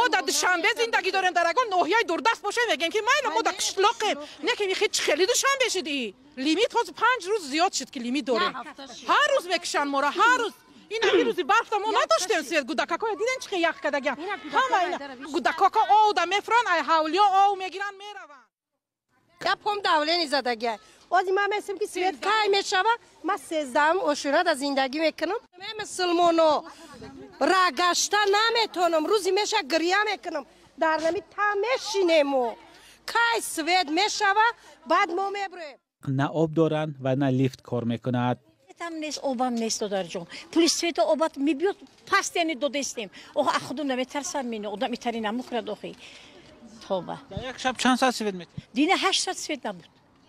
Мо дар Душанбе зиндагӣ дорем, дар ягон ноҳияи дурдаст бошем, мегем ки майла, мо дар қишлоқем. Не ки хеч хеле Душанбе шуди. Лимит ҳозир 5 рӯз зиёд шуд, ки лимит дорем. Ҳар рӯз мекушанд моро, ҳар рӯз. Ин ҳамин рӯзи барфта мо надоштем свет. Гудакакоя диден, чӣ ях кардагиам. Ҳама ина гудакако овда мефуранд, ай ҳавлиё ов мегиранд, мераванд. Гапҳом давление задагиай. Ози ман месим, ки свет кай мешава. Ман 13-ам оширада зиндагӣ мекунам. Мусулмоно, рагашта наметонам. Рӯзи меша гиря мекунам. Дар нами та мешинему. Кай свет мешава, баъд мо мебурем. На об доранд ва на лифт кор мекунад. Светам нест, обам нест, додарҷон. Пули свету обат мебиёд, пастяни додестем. Ох, худум наметарсам, мино одам итари намухӯрад охи. Тоба. Дар як шаб чанд соат свет метиҳед? Дина 8 соат свет набуд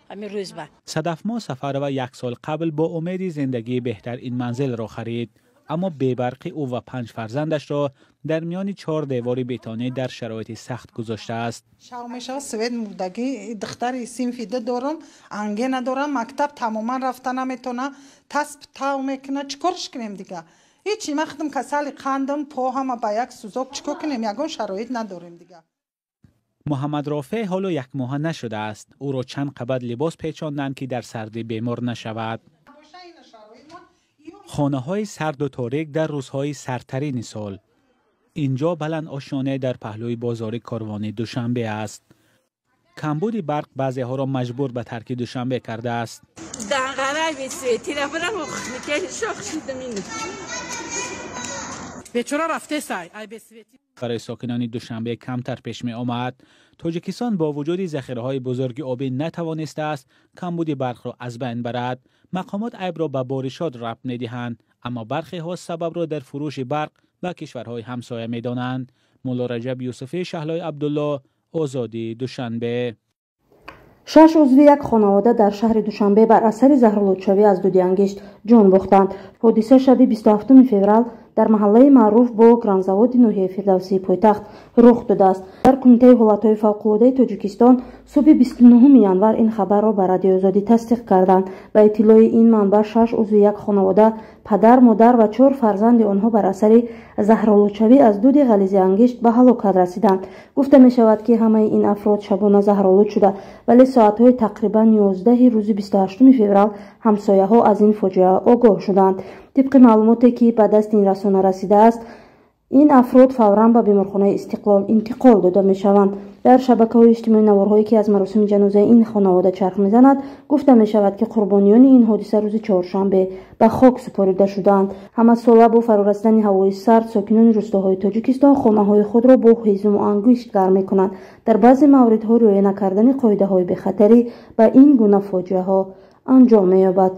ҳамин рӯзба. Садафмо Сафарова як сол қабл бо умеди зиндагии беҳтар ин манзилро харид, аммо бебарқӣ ӯ ва панҷ фарзандашро дар миёни чор девори бетонӣ дар шароити сахт гузоштааст. Шав мешава, свет мурдагӣ. Духтари синфи ду дорам, ангина дорам, мактаб тамоман рафта наметона, тасб тав мекуна. Чӣ корш кунем дига? Ҳичи. Ман худам касали қандам, по ҳама ба як сӯзок. Чӣ кор кунем? Ягон шароит надорем дига. Муҳаммад Рофеъ ҳоло якмоҳа нашудааст. Ӯро чанд қабат либос печонданд, ки дар сардӣ бемор нашавад. Хонаҳои сарду торик дар рӯзҳои сардтарини сол. Инҷо баланд ошёне дар паҳлӯи бозори Корвони Душанбе аст. Камбуди барқ баъзеҳоро маҷбур ба тарки Душанбе кардааст. Данғарай бесветӣ рафтам, шох шидам ин. Бечора рафтесай ай бесветӣ. Барои сокинони Душанбе камтар пеш меомад. Тоҷикистон бо вуҷуди захираҳои бузурги обӣ натавонистааст камбуди барқро аз байн барад. Мақомот айбро ба боришот рабт медиҳанд, аммо бархеҳо сабабро дар фурӯши барқ ба кишварҳои ҳамсоя медонанд. Мулло Раҷаб Юсуфӣ, Шаҳлои Абдулло, Озодӣ, Душанбе. Шаш узви як хонавода дар шаҳри Душанбе бар асари заҳролудшавӣ аз дуди ангишт ҷон бохтанд. Ҳодиса шаби 27 феврал дар маҳаллаи маъруф бо Гранзаводи ноҳияи Фирдавсии пойтахт рух додааст. Дар Кумитаи ҳолатҳои фавқулодаи Тоҷикистон субҳи 29 январ ин хабарро ба Радиои Озодӣ тасдиқ карданд. Ба иттилои ин манбаъ, шаш узви як хонавода, падар, модар ва чор фарзанди онҳо, бар асари заҳролудшавӣ аз дуди ғализи ангишт ба ҳалокат расиданд. Гуфта мешавад, ки ҳамаи ин афрод шабона заҳролуд шуда, вале соатҳои тақрибан 11-и рӯзи 28 феврал ҳамсояҳо аз ин фоҷиа огоҳ шуданд. Тибқи маълумоте, ки ба дасти ин расона расидааст, ин афрод фавран ба беморхонаи Истиқлол интиқол дода мешаванд. Дар шабакаҳои иҷтимоӣ наворҳое, ки аз маросими ҷанозаи ин хонавода чарх мезанад, гуфта мешавад, ки қурбониёни ин ҳодиса рӯзи чоршанбе ба хок супорида шудаанд. Ҳамасола бо фарорасидани ҳавои сард сокинони рӯстоҳои Тоҷикистон хонаҳои худро бо ҳезуму ангишт гарм мекунанд. Дар баъзе мавридҳо риоя накардани қоидаҳои бехатарӣ ба ин гуна фоҷиаҳо анҷом меёбад.